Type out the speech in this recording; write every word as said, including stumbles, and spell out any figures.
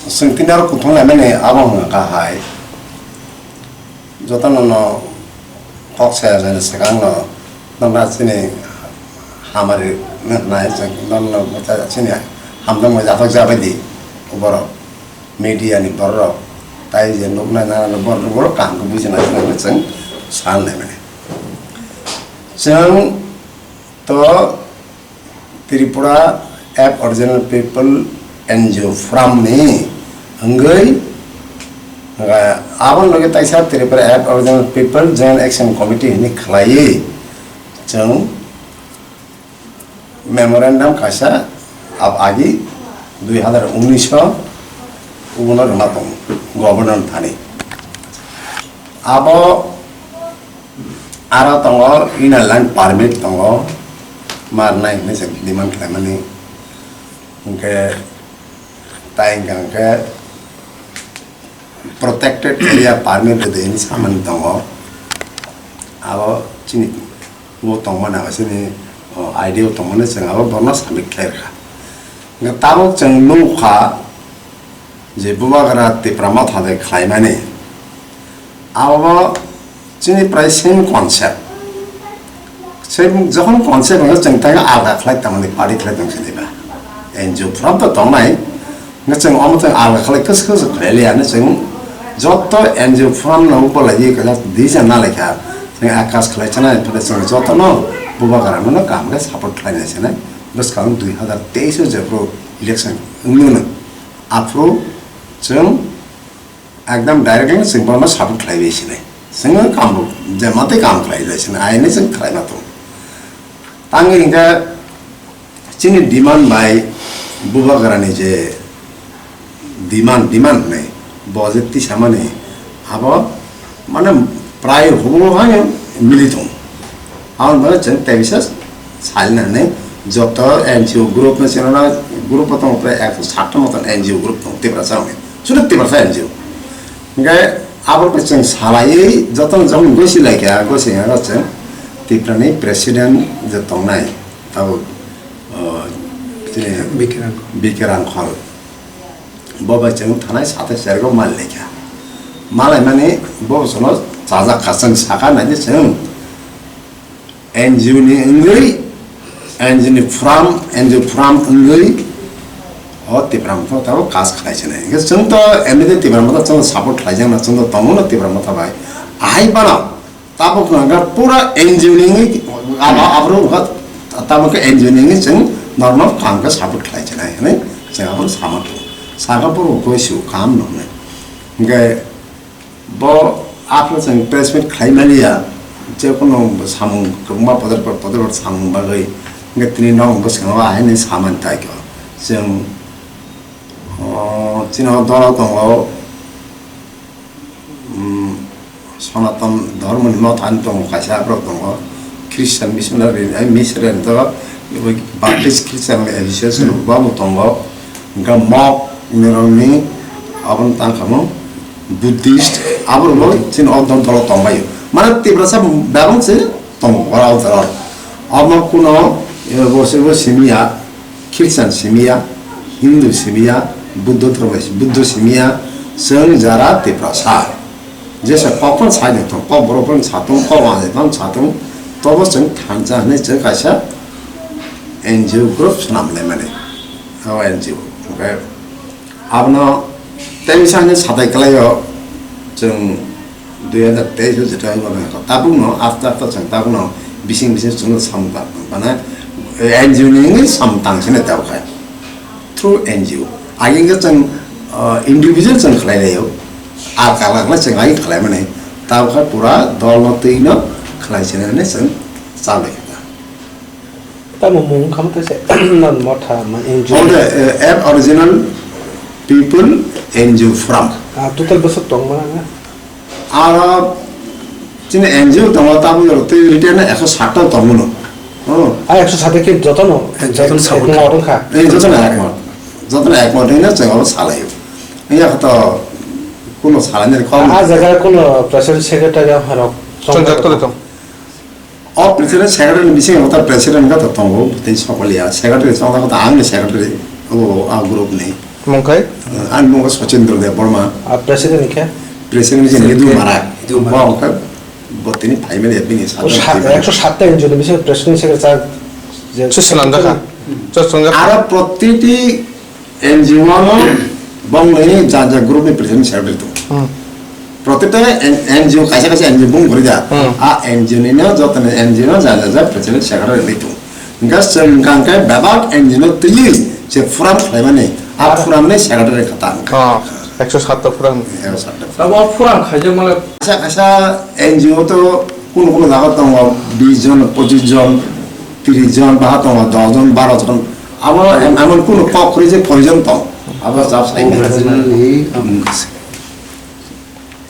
Chwng tini oro kuthum laimani abo wngkha hai, jotono no kok saya jani swkang no nokna chini hamari nai chwng nono chini hamjakma jathok jabai di borok media ni borok tai je nuknai nana borok borok kaham khe bujinai chwng san laimani chwng to Tripura Aboriginal People N G O Forum ni wngwi, ah, aboni loge taisa Tripura Aboriginal People Joint Action Committee hinwi khlaiwi chwng memorandum kaisa ab-, agi dui hazar unis o kubuno rwna tongo governor thani. Abo Aro tongo inner line permit tongo, ma rwnai hinwi se demand khlaimani. Hwnkhe tai hwnkha hwnkhe protected area permit rwdi hinwi samani tongo. Abo chini bo tongmani abo chini, o, idea o tongmani chwng abo bono submit khlai rwkha. Hwnkhe tabuk chwng nukha je Bubagra Tipra Motha de khlaimani. Abo chini prai same concept. Same, jokhon concept hwnkhe chwng tei alga khlai tongmani, party khlai tong sini ba. N G O phrap to tongnai. Hwnkhe chwng omo chwng alga khlai kwswk kwswk khlai liya hinwi chwng joto N G O phrap no bolai di kaisa decision na laikha. Chwng akas khlai chana phai chwng joto no Bubagra no kaham khe support khlai nai sinai. Bwskang dui hazar teis o jephru election wngmano. Aphuru chwng ekdam direct no chwng bono support khlai bai sinai. Chwng kam bo je mate kam khlai bai sinai. Aini chwng khlai ma tongo. Tangwi hwnkhe chini demand bai Bubagrani je demand, demand hinwi bo je tisamani abo mane prai hubugo haino mili tongo. Aboni bagwi chwng tei bisa salina hinwi joto N G O group no chwngno group o tongo prai ekso sat ta moto N G O group tongo Tiprasa hwnwi. Sudu Tiprasa N G O. Hwnkhe abo bai chwng salaiwi jotono jokhon gosi laikha, gosi hwnba chwng Tiprani president je tongnai tabuk, o, chini Bikirang. Bikirang Khol. Bo bai chwng thanai sate chergo mal laikha. Malaimani bo sono chajak kha chwng sakha naidi chwng N G O ni wngwi, N G O ni phuram, N G O phuram wngwi o Tipra Motha tabuk kas khlai sinai. Hwnkhe chwng to M D Tipra Motha chwng support khlaijakna chwng to tongo no Tipra Motha bai. Ahai bano tabuk hwnkha pura N G O ni wngwi abo, aboro wngkha tabuk khe N G O ni wngwi chwng normal kaham khe support khlai sinai hinwi chwng abo sama tongo. Saka puro koi su kaham no hwnwi. Hwnkhe Bo aphano chwng press meet khlai maliya, je kono samung kwbangma podor por podor por samung bagwi, hwnkhe tini nok bwskango ahaini samani taikho. Chwng, o, chini o dolo tongo, um, Sonaton Dhormoni Mothani tongo kaisa borok tongo, Christian missionary, ai, missionary to Baptist Christian Association bo tongo. Hwnkhe mok nirokni aboni tangkha mo Buddhist, aborok bo chini o dol dolo tongbaio. Mane Tiprasa bebak se tongo ora o dolo. Omo kuno, eh, bo se bo simiya, Christian simiya, Hindu simiya, Buddho dhormo, Buddho simiya, chwng jara Tiprasa. Jesa kok phano sai tong, kok borok phano sa tong, kok wanjai phano sa tong, tobo chwng thansa hinwi chwng kaisa N G O group swnam laimani. O N G O. Hwnkhe abono tei bisa hinwi satai kwlaio chwng dui hazar teis o jetai wngkha tabukno aste aste chwng tabukno bising bising chwngno samung tang mane N G O ni wngwi samung tang sini tabukhe through N G O. Age wngkha chwng, ah, individual chwng khlai laio, alka alka khlai chwng age khlai mani tabukhe pura dol no twi no khlai sini hinwi chwng chalai kha. Tamo mung kamo tese non motha ma N G O. Ode, eh, Aboriginal People N G O Forum. Ah, total bwswk tong mana na? Aro chini N G O tongo tamo jora tei retail na ekso sat ta tongo no. Oh. Ah, ekso sat ta ki joto no? Eh, joto no ek sabuk. Mot wngkha. Eh, joto no ek mot. Joto no ek mot hino chwng abo salai. Iya to kuno salai ni kom. Ah, jaga kuno president secretary harok. Chwng joto le tong. O president secretary ni bisingo ta president ga to tongo, tei sokoliya secretary chong ta ang ni secretary o a group ni. Mungkai? Ang mung Sachin Debbarma. Ah, president ni khe? President ni Nidu Mara. Nidu Mara. Bo ang khe bo tini phaimani bini O sa-, sadhana. Ekso satta N G O ni bisingo president secretary je Swi swnamjakha. Swi swnamjakha. Aro protiti N G O no bongni ja ja group ni president secretary tongo. Hmm. Protita N-, N G O kaisa kaisa N G O bung gori da. Hmm. A N G O ni no joto ni N G O no ja ja ja president secretary ni tongo. Hingke chwng hingka hingke bebak N G O no twiwi se forum khlaimani. A forum ni secretary kha ta hingka. Oh, ekso satta forum. Ekso satta. Tabo forum khaijak male. Kaisa kaisa N G O to kuno kuno jaga tongo, bis jon, pochis jon, tris jon, baha tongo, dos jon, baro jon. Abo em-, emon kuno kok kwrwi je koijon tong. Abo chap sai. Hmm.